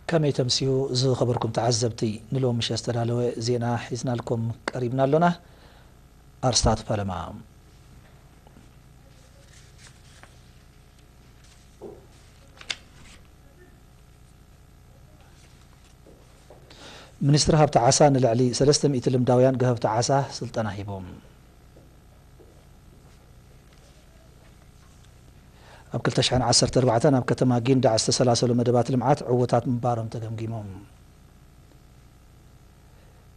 ከመይ ተምስዩ ዝኸበርኩም ተዓዘብቲ፣ ንሎሚ ምሸት ዝተዳለወ ዜና ሒዝናልኩም ቀሪብና ኣሎና። ኣርስታት ፈለማ። ሚኒስትሪ ሃብቲ ዓሳ ንልዕሊ ሰለስተ ሚእቲ ልምዳውያን ገፈፍቲ ዓሳ ስልጠና ሂቦም። ኣብ ክልተ ሽሕን ዓሰርተ ኣርባዕተን ኣብ ከተማ ጊንዳዕ ዝተሰላሰሉ መደባት ልምዓት ዕዉታት ምንባሮም ተገምጊሞም።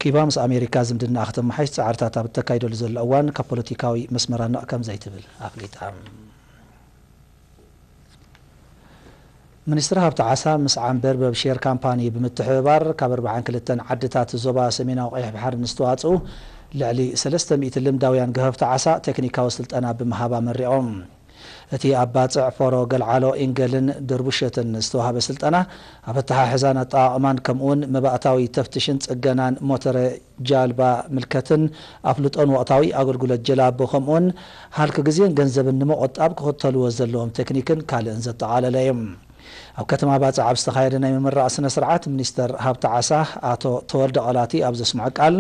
ኪባ ምስ ኣሜሪካ ዝምድናኣ ክተመሓይሽ ጻዕርታት ኣብ እተካይደሉ ዘሎ እዋን፣ ካብ ፖለቲካዊ መስመራ ነቕ ከም ዘይትብል ኣፍሊጣ። ሚኒስትሪ ሃብቲ ዓሳ ምስ ዓንበር በብሼር ካምፓኒ ብምትሕብባር፣ ካብ ኣርባዓን ክልተን ዓድታት ዞባ ሰሜናዊ ቀይሕ ባሕሪ ንዝተዋጽኡ ልዕሊ ሰለስተ ሚእቲ ልምዳውያን ገፈፍቲ ዓሳ ቴክኒካዊ ስልጠና ብምሃብ ኣመሪቖም። እቲ ኣብ ባጽዕ ፎሮ ገልዓሎ ኢንገልን ድርቡሸትን ዝተዋህበ ስልጠና፣ ኣብ ኣተሓሕዛን ኣጠቓቕማን ከምኡውን መባእታዊ ተፍትሽን ጽገናን ሞተረ ጃልባ ምልከትን ኣፍልጦን ወቕታዊ ኣገልግሎት ጀላቡ ከምኡውን ሃልኪ ግዜን ገንዘብን ንምቑጣብ ክኽተልዎ ዘለዎም ቴክኒክን ካልእን ዘጠቓለለ እዩ። ኣብ ከተማ ባጽዕ ኣብ ዝተኻየደ ናይ ምምራቕ ስነ ስርዓት፣ ሚኒስተር ሃብቲ ዓሳ ኣቶ ተወልደ ቐላቲ ኣብ ዘስምዖ ቃል፣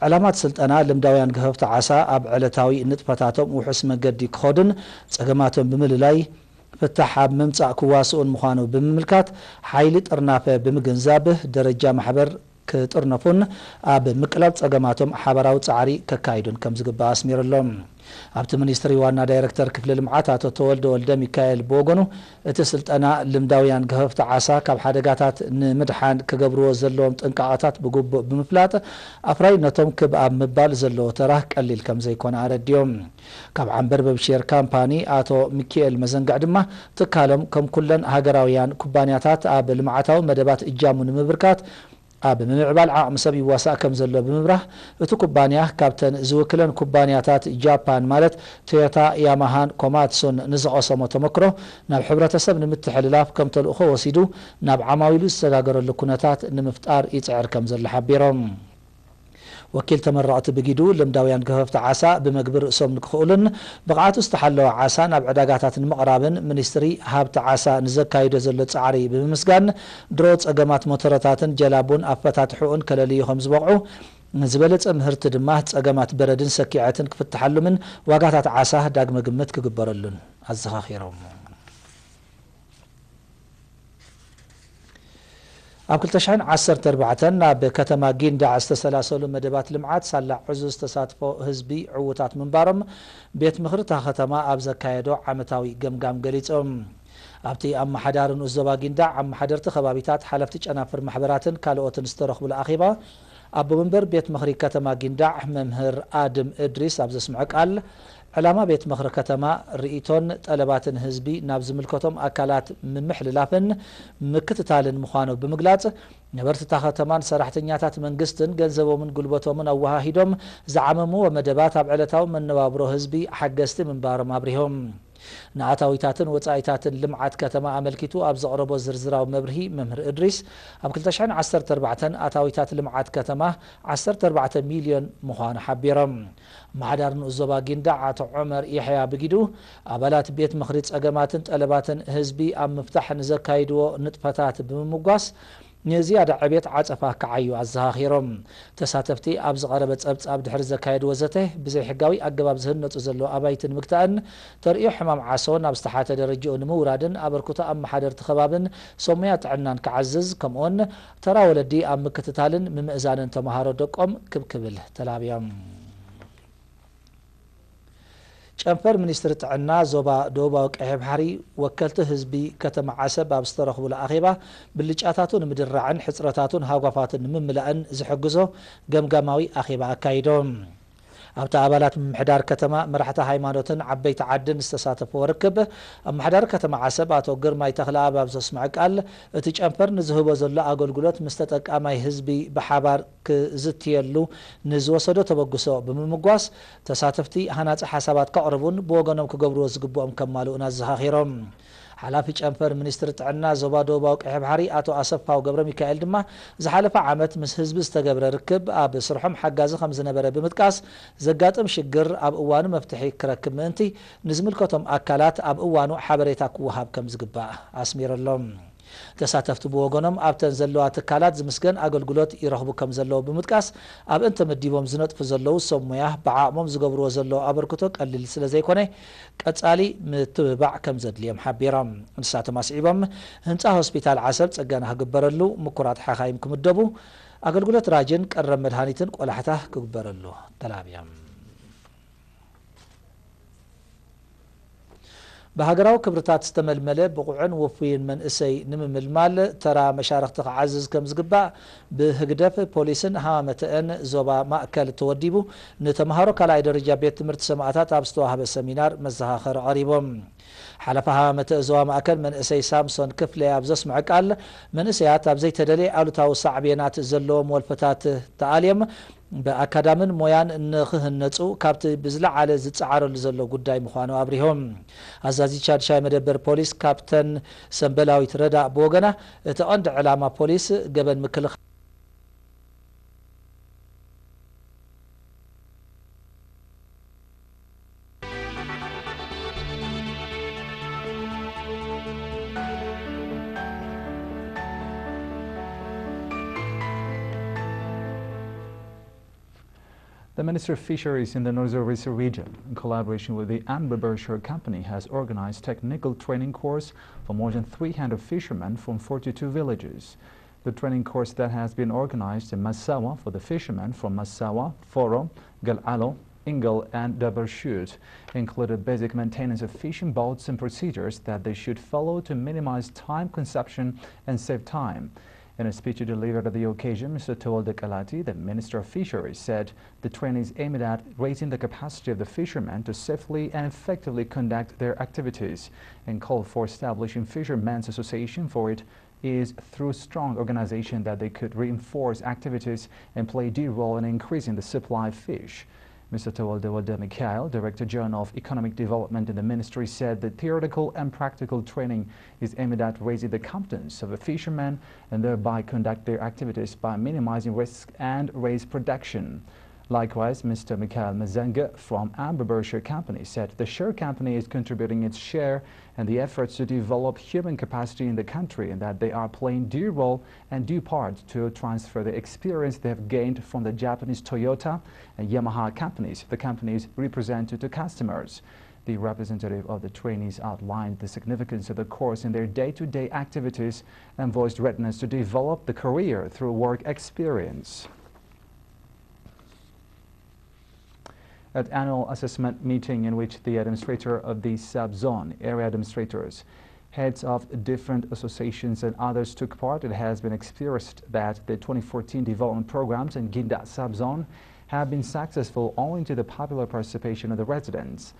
ዕላማ እቲ ስልጠና ልምዳውያን ገፈፍቲ ዓሳ ኣብ ዕለታዊ ንጥፈታቶም ውሑስ መገዲ ክኸዱን ጸገማቶም ብምልላይ ፍታሕ ኣብ ምምጻእ ክዋስኡን ምዃኑ ብምምልካት፣ ሓይሊ ጥርናፈ ብምግንዛብ ደረጃ ማሕበር ክጥርነፉን ኣብ ምቅላል ጸገማቶም ሓባራዊ ጻዕሪ ከካይዱን ከም ዝግባእ ኣስሚሩ ኣሎ። ኣብቲ ሚኒስትሪ ዋና ዳይረክተር ክፍሊ ልምዓት ኣቶ ተወልደ ወልደ ሚካኤል ብወገኑ፣ እቲ ስልጠና ልምዳውያን ገፈፍቲ ዓሳ ካብ ሓደጋታት ንምድሓን ክገብርዎ ዘለዎም ጥንቃቐታት ብግቡእ ብምፍላጥ ኣፍራይነቶም ክብ ኣብ ምባል ዘለዎ ተራ ቀሊል ከም ዘይኮነ ኣረዲኦም። ካብ ዓንበርበብ ሼር ካምፓኒ ኣቶ ሚኪኤል መዘንግዕ ድማ፣ ትካሎም ከም ኩለን ሃገራውያን ኩባንያታት ኣብ ልምዓታዊ መደባት እጃሙ ንምብርካት ኣብ ምምዕባል ዓቕሚ ሰብ ይዋሳእ ከም ዘሎ ብምብራህ፣ እቲ ኩባንያ ካብተን ዝውክለን ኩባንያታት ጃፓን ማለት ቶዮታ፣ ያማሃን ኮማትሱን ንዝቐሰሞ ተመክሮ ናብ ሕብረተሰብ ንምትሕልላፍ ከም ተልእኾ ወሲዱ ናብ ዓማዊሉ ዝሰጋገረሉ ኩነታት ንምፍጣር ይጽዕር ከም ዘሎ ሓቢሮም። ወኪል ተመረቕቲ ብጊዱ ልምዳውያን ገፈፍቲ ዓሳ ብመግቢ ርእሶም ንክኽእሉን ብቕዓቱ ዝተሓለወ ዓሳ ናብ ዕዳጋታት ንምቕራብን ሚኒስትሪ ሃብቲ ዓሳ ንዘካይዶ ዘሎ ጻዕሪ ብምምስጋን፣ ድሮ ጸገማት ሞተረታትን ጀላቡን ኣፈታትሕኡን ከለልዩ ከም ዝበቕዑ፣ ዝበለጸ ምህርቲ ድማ ጸገማት በረድን ሰኪዐትን ክፍትሓሉምን ዋጋታት ዓሳ ዳግመ ግምት ክግበረሉን ኣዘኻኺሮም። ኣብ ክልተ ሽሕን ዓሰርተ ኣርባዕተን ናብ ከተማ ጊንዳዕ ዝተሰላሰሉ መደባት ልምዓት ሳላ ዕዙዝ ተሳትፎ ህዝቢ ዕዉታት ምንባሮም ቤት ምኽሪ እታ ከተማ ኣብ ዘካየዶ ዓመታዊ ገምጋም ገሊጾም። ኣብቲ ኣመሓዳሪ ንኡስ ዞባ ጊንዳዕ፣ ኣመሓደርቲ ከባቢታት፣ ሓለፍቲ ጨናፍር ማሕበራትን ካልኦትን ዝተረኽቡሉ ኣኼባ፣ ኣቦ መንበር ቤት ምኽሪ ከተማ ጊንዳዕ መምህር ኣድም እድሪስ ኣብ ዘስምዖ ቃል፣ ዕላማ ቤት ምኽሪ ከተማ ርእይቶን ጠለባትን ህዝቢ ናብ ዝምልከቶም ኣካላት ምምሕልላፍን ምክትታልን ምዃኑ ብምግላጽ፣ ነበርቲ እታ ከተማን ሰራሕተኛታት መንግስትን ገንዘቦምን ጉልበቶምን ኣወሃሂዶም ዝዓመምዎ መደባት ኣብ ዕለታዊ መነባብሮ ህዝቢ ሓገዝቲ ምንባሮም ኣብሪሆም። ንኣታዊታትን ወጻኢታትን ልምዓት ከተማ ኣመልኪቱ ኣብ ዘቕረቦ ዝርዝራዊ መብርሂ፣ መምህር እድሪስ፣ ኣብ ክልተ ሽሕን ዓሰርተ ኣርባዕተን ኣታዊታት ልምዓት ከተማ ዓሰርተ ኣርባዕተ ሚልዮን ምዃኑ ሓቢሮም። ኣመሓዳሪ ንኡስ ዞባ ጊንዳዕ ኣቶ ዑመር የሕያ ብጊዱ፣ ኣባላት ቤት ምኽሪ ጸገማትን ጠለባትን ህዝቢ ኣብ ምፍታሕ ንዘካይድዎ ንጥፈታት ብምምጓስ፣ ንዝያዳ ዕቤት ዓጸፋ ክዓዩ ኣዘኻኺሮም። ተሳተፍቲ ኣብ ዝቐረበ ጸብጻብ ድሕሪ ዘካየድዎ ዘተ፣ ብዘይሕጋዊ ኣገባብ ዝህነጹ ዘለዉ ኣባይቲ ንምግታእን ተርእዮ ሕማም ዓሶ ናብ ዝተሓተ ደረጃኡ ንምውራድን ኣበርክቶ ኣመሓደርቲ ከባብን ሰሙያ ጥዕናን ክዓዝዝ፣ ከምኡውን ተራ ወለዲ ኣብ ምክትታልን ምምእዛንን ተመሃሮ ደቆም ክብ ክብል ተላብዮም። ጨንፈር ሚኒስትሪ ጥዕና ዞባ ደቡባዊ ቀይሕ ባሕሪ፣ ወከልቲ ህዝቢ ከተማ ዓሰብ ኣብ ዝተረኽቡሉ ኣኼባ፣ ብልጫታቱ ንምድራዕን ሕጽረታቱን ሃጓፋቱን ንምምላእን ዝሕግዞ ገምጋማዊ ኣኼባ ኣካይዶም። ኣብቲ ኣባላት ምምሕዳር ከተማ፣ መራሕቲ ሃይማኖትን ዓበይቲ ዓድን ዝተሳተፍዎ ርክብ፣ ኣመሓዳሪ ከተማ ዓሰብ ኣቶ ግርማይ ተኽለኣብ ኣብ ዘስምዐ ቃል፣ እቲ ጨንፈር ንዝህቦ ዘሎ ኣገልግሎት ምስ ተጠቃማይ ህዝቢ ብሓባር ክዝትየሉ ንዝወሰዶ ተበግሶ ብምምጓስ፣ ተሳተፍቲ ሃናጺ ሓሳባት ከቕርቡን ብወገኖም ክገብርዎ ዝግብኦም ከማልኡን ኣዘኻኺሮም። ሓላፊ ጨንፈር ሚኒስትሪ ጥዕና ዞባ ደቡባዊ ቀይሕ ባሕሪ ኣቶ ኣሰፋው ገብረ ሚካኤል ድማ፣ ዝሓለፈ ዓመት ምስ ህዝቢ ዝተገብረ ርክብ ኣብ ስርሖም ሓጋዚ ከም ዝነበረ ብምጥቃስ፣ ዘጋጥም ሽግር ኣብ እዋኑ መፍትሒ ክረክብ ምእንቲ፣ ንዝምልከቶም ኣካላት ኣብ እዋኑ ሓበሬታ ክወሃብ ከም ዝግባእ ኣስሚሩ ኣሎ። ተሳተፍቲ ብወገኖም ኣብተን ዘለዋ ትካላት ዝምስገን ኣገልግሎት ይረኽቡ ከም ዘለዉ ብምጥቃስ፣ ኣብእን ተመዲቦም ዝነጥፉ ዘለዉ ሰብ ሞያ ብዓቕሞም ዝገብርዎ ዘለዉ ኣበርክቶ ቀሊል ስለ ዘይኮነ ቀጻሊ ምትብባዕ ከም ዘድልዮም ሓቢሮም። ንሳቶም ኣስዒቦም፣ ህንጻ ሆስፒታል ዓሰብ ጽገና ክግበረሉ፣ ምኩራት ሓኻይም ክምደቡ፣ ኣገልግሎት ራጅን ቀረብ መድሃኒትን ቆላሕታ ክግበረሉ ተላብዮም። ብሃገራዊ ክብርታት ዝተመልመለ ብቑዕን ውፉይን መንእሰይ ንምምልማል ተራ መሻርኽቲ ክዓዝዝ ከም ዝግባእ ብህግደፍ ፖሊስን ሃማመተአን ዞባ ማእከል ተወዲቡ ንተምሃሮ ካልኣይ ደረጃ ቤት ትምህርቲ ሰማእታት ኣብ ዝተዋህበ ሰሚናር መዘኻኸሪ ቀሪቦም። ሓለፋ ሃማመተእ ዞባ ማእከል መንእሰይ ሳምሶን ክፍለ ኣብ ዘስምዐ ቃል፣ መንእሰያት ኣብ ዘይተደልየ ኣሉታዊ ሳዕቤናት ዘለዎም ወልፍታት ተኣልዮም ብኣካዳምን ሞያን ንኽህነጹ ካብቲ ብዝለዓለ ዝጸዓረሉ ዘሎ ጉዳይ ምዃኑ ኣብሪሆም። ኣዛዚ ቻድሻይ መደበር ፖሊስ ካፕተን ሰምበላዊት ረዳ ብወገና፣ እቲ ቀንዲ ዕላማ ፖሊስ ገበን ምክልኻል The Ministry of Fisheries in the Northern Resi region, in collaboration with the Amber Berkshire Company, has organized technical training course for more than three hundred fishermen from forty-two villages. The training course that has been organized in Massawa for the fishermen from Massawa, Foro, Galalo, Ingal, and Dabershut included basic maintenance of fishing boats and procedures that they should follow to minimize time consumption and save time. In a speech delivered at the occasion, Mister Tewolde Kalati, the Minister of Fisheries, said the training is aimed at raising the capacity of the fishermen to safely and effectively conduct their activities and called for establishing Fishermen's Association for it is through strong organization that they could reinforce activities and play a due role in increasing the supply of fish. Mister Tewolde Wolde Mikhail, Director General of Economic Development in the ministry, said the theoretical and practical training is aimed at raising the competence of a fisherman and thereby conduct their activities by minimizing risks and raise production. Likewise, Mister Mikhail Mazenge from Amber Berkshire Company said the share company is contributing its share and the efforts to develop human capacity in the country and that they are playing due role and due part to transfer the experience they have gained from the Japanese Toyota and Yamaha companies the companies represent to customers. The representative of the trainees outlined the significance of the course in their day-to-day activities and voiced readiness to develop the career through work experience. At annual assessment meeting in which the administrator of the sub-zone, area administrators, heads of different associations and others took part, it has been expressed that the twenty fourteen development programs in Ginda sub-zone have been successful owing to the popular participation of the residents.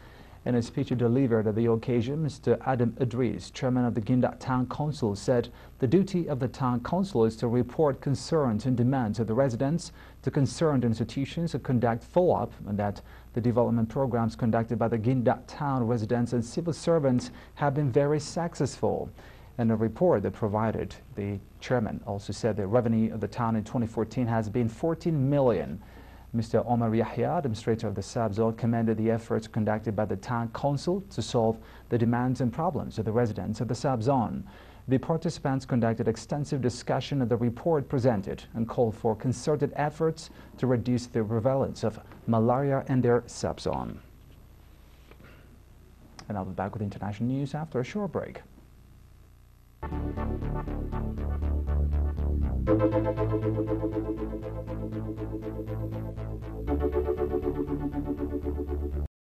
In a speech delivered at the occasion, Mister Adam Idris, chairman of the Ginda Town Council, said the duty of the Town Council is to report concerns and demands of the residents to concerned institutions and conduct follow-up, and that the development programs conducted by the Ginda Town residents and civil servants have been very successful. In a report that provided, the chairman also said the revenue of the town in twenty fourteen has been fourteen million. Mister Omar Yahya, administrator of the sub-zone, commended the efforts conducted by the town council to solve the demands and problems of the residents of the sub-zone. The participants conducted extensive discussion of the report presented and called for concerted efforts to reduce the prevalence of malaria in their sub-zone. And I'll be back with international news after a short break.